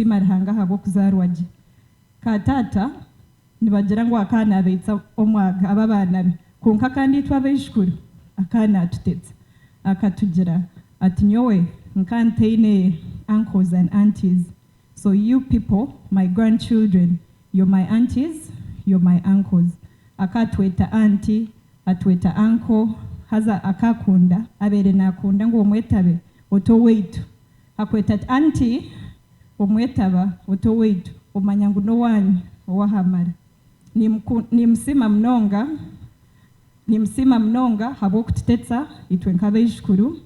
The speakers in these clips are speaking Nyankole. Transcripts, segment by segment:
Ninsiima Ruhanga ahabw'okuzaarwa gye. Ka taata nibagira ngu akaba naabaitsa omwaga abo abaana be, kwonka kandi itwe abaijukuru akaba naatutetsa. Akatugira ati nyowe nka ntaine uncles and aunties, so you people my grandchildren you're my aunties, you're my uncles. Akatweta auntie, atweta uncle, haza akakunda, abeire nakunda ngu omwetabe oti owaitu. Akweta ati auntie, omwetaba oti owaitu, omanya ngu n'owaanyu ow'ahamara. Nimusiima munonga, nimusiima munonga ahabw'okututetsa itwe nk'abaijukuru.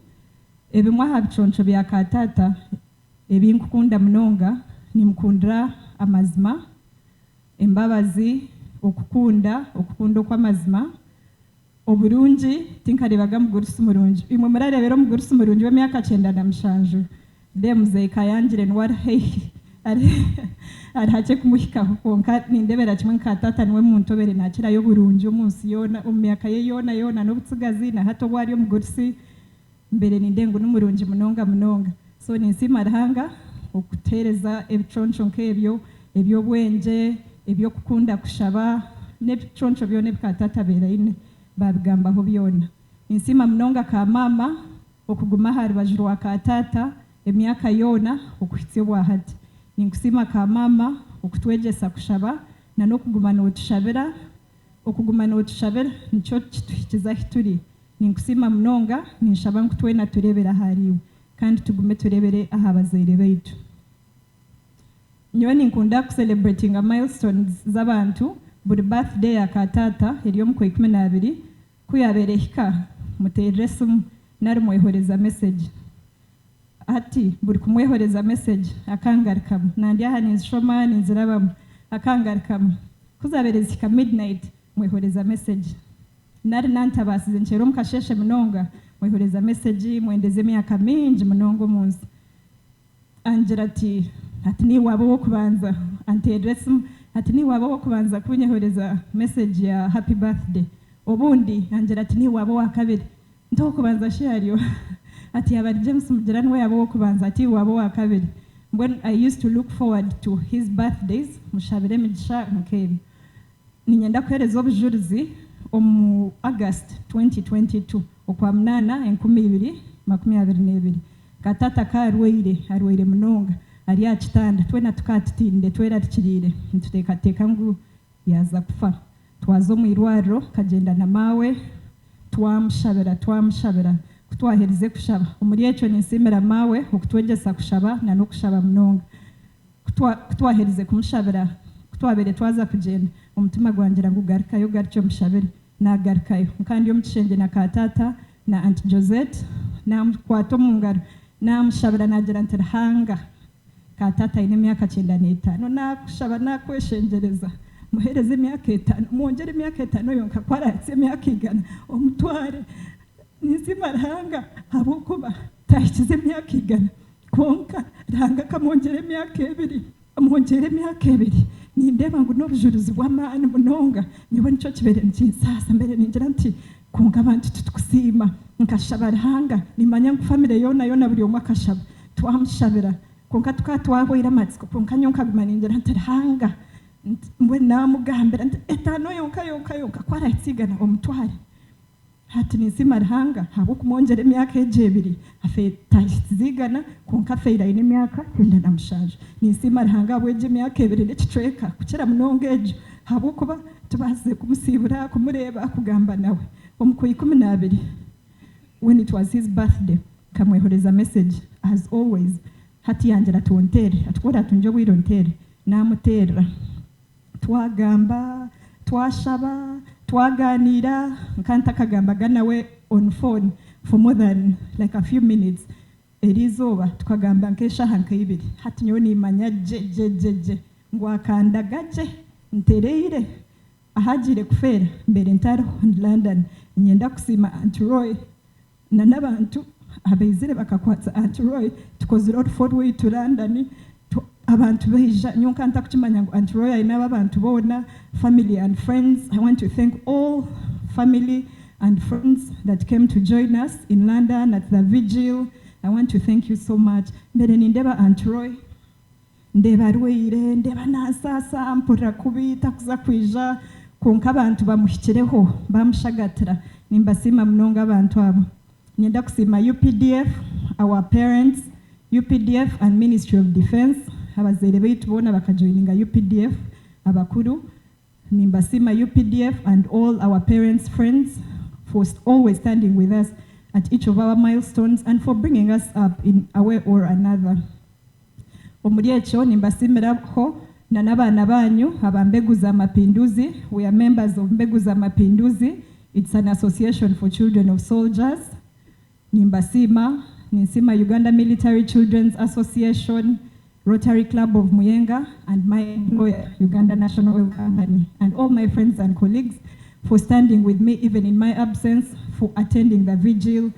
Ebimwe aha biconco bya kaataata ebi nkukunda munonga, nimukundira amazima, embabazi, okukunda, okukunda okw'amazima, oburungi, tinkareebaga mugurusi murungi. Imwe murareebera omugurusi murungi w'emyaka 97? Ndeeba muzeeyi Kayangire niwe ari haihi, ari hakye kumuhikaho, kwonka nindeebera kimwe nka taata niwe muntu obaire naakirayo oburungi omu nsi yoona, omu myaka ye yoona yoona n'obutsigazi na hati obu ari omugurusi, mbaire nindeeba ngu ni murungi munonga munonga. So ninsiima Ruhanga okutuheereza ebiconco nk'ebyo, eby'obwengye, eby'okukunda kushaba, n'ebiconco byona ebi kaataata abaire aine, baabigambaho byona. Ninsiima munonga ka maama okuguma aha rubaju rwa kaataata emyaka yoona okuhitsya obwa hati. Ninkusiima ka maama okutwegyesa kushaba na n'okuguma nootushabira, okuguma nootushabira nikyo kituhikize ahi turi. Ninkusiima munonga, ninshaba ngu twena tureebere ahariiwe kandi tugume tureebere aha bazaire baitu. Nyowe ninkunda kucelebratinga milestones z'abantu, buri birthday ya kaataata eri omu Kwaikumi-n'abiri ku yaabaire ehika, muteerera esimu nari mwehoreza message. Hati buri kumwehoreza message akangarukamu, nandi aha ninzishoma ninzirabamu, akangarukamu. Ku zaabaire zihika midnight, mwehoreza message. Nari nantabaasize nkyera omu kasheeshe munonga, mwehoreza message mwendeza emyaka mingi munonga omu nsi. Angira ati, Hati niiwe waaba ow'okubanza. Anteerera esimu ati, Niiwe waaba ow'okubanza kunyehoreza message ya happy birthday. Obundi angira ati, Niiwe waaba owa kabiri. Nti ow'okubanza shi ari oha? Ati yaaba ari James Mugira niwe yaaba ow'okubanza, ati iwe waaba owa kabiri. Mbwenu I used to look forward to his birthdays, mushabire emigisha nk'ebyo. Niinyenda kuheereza obujurizi omu August 2022, Okwamunaana 2022, nka taata ka arwaire, arwaire munonga, ari aha kitanda, twena tukaba tutiinire twerarikiriire nituteekateeka ngu yaaza kufa. Twaza omu irwariro, nkagyenda na maawe, twamushabira, twamushabira. Ku twaherize kushaba, omuri ekyo ninsiimira maawe okutwegyesa kushaba na n'okushaba munonga. Ku twaherize kumushabira, ku twabaire twaza kugyenda, omutima gwangira ngu garukayo ogarukye omushabire. Naagarukayo. Nkaba ndi omu kishengye na kaataata na Aunty Josette, naamukwata omu ngaro, naamushabira naagira nti, Ruhanga, kaataata aine emyaka 95, naakushaba naakweshengyereza, muheereze emyaka etaano, mwongyere emyaka etaano yonka ku araahitsye emyaka igana, omutware. Ninsiima Ruhanga ahabw'okuba taahikize emyaka igana. Kwonka Ruhanga akamwongyera emyaka ebiri, amwongyera emyaka ebiri. Nindeeba ngu n'obujurizi bw'amaani munonga. Nyowe nikyo kibaire nikinsaasa, mbaire ningira nti, Kwonka abantu titukusiima. Nkashaba Ruhanga, nimmanya ngu famire yoona yoona buri omwe akashaba, twamushabira. Kwonka tukaba twahweire amatsiko, kwonka nyowe nkaguma ningira nti, Ruhanga, mbwenu naamugambira nti, Etaano yonka yonka yonka ku araahitsye igana, omutware. Hati ninsiima Ruhanga ahabw'okumwongyera emyaka egyo ebiri. Tahikize igana, kwonka afeire aine emyaka 97. Ninsiima Ruhanga ahabw'egyo emyaka ebiri n'ekicweka, kukira munonga egyo, ahabw'okuba tubaasize kumusiibura, kumureeba, kugamba nawe. Omu Kwaikumi-n'abiri, when it was his birthday, nkamwehoreza message as always. Hati yangira ati onteere, ati ku oraatungye obwire onteere. Naamuteerera. Twagamba, twashaba, twagaaniira, nka ntakagambaga nawe on phone for more than like a few minutes. Eri izooba tukagamba nk'eshaaha nka ibiri. Hati nyowe niimanya gye gye gye gye ngu akandaga gye ntereire. Ahu agiire kufeera mbeire ntariho ndi London. Niinyenda kusiima Aunt Roy na n'abantu abaizire bakakwatsa Aunt Roy. Tukozire orufu orwaitu London, abantu baija. Nyowe nkaba ntakukimanya ngu Aunt Roy aine abo abantu boona, family and friends. I want to thank all family and friends that came to join us in London at the vigil. I want to thank you so much. Mbaire nindeeba Aunt Roy. Ndeeba arwaire, ndeeba nansaasa, mpurira kubi takuza kwija, kwonka abantu bamuhikireho bamushagatira. Nimbasiima munonga abantu abo. Niinyenda kusiima UPDF, our parents, UPDF and Ministry of Defence, abazaire baitu boona bakajoininga UPDF abakuru. Nimbasiima UPDF and all our parents' friends for always standing with us at each of our milestones and for bringing us up in a way or another. Omuri ekyo nimbasiimiraho na n'abaana baanyu aba Mbegu za Mapinduzi, we are members of Mbegu za Mapinduzi, it's an association for children of soldiers. Nimbasiima, ninsiima Uganda Military Children's Association, Rotary Club of Muyenga and my employer, Uganda National Oil Company, and all my friends and colleagues for standing with me even in my absence, for attending the vigil,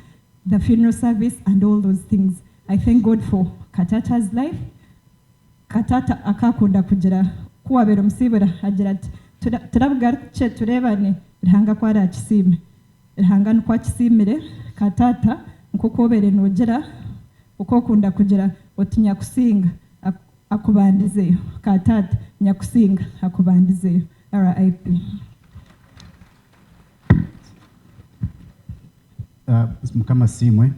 the funeral service and all those things. I thank God for Katata's life. Katata akakunda kugira ku wabeire omusiibura agira ati turabugarukye tureebane Ruhanga ku araakisiime. Ruhanga nikwo akisiimire Katata nk'oku obeire noogira oku okunda kugira oti Nyakusinga akubandizeyo. Katata Nyakusinga akubandizeyo. RIP. Mukama asiimwe.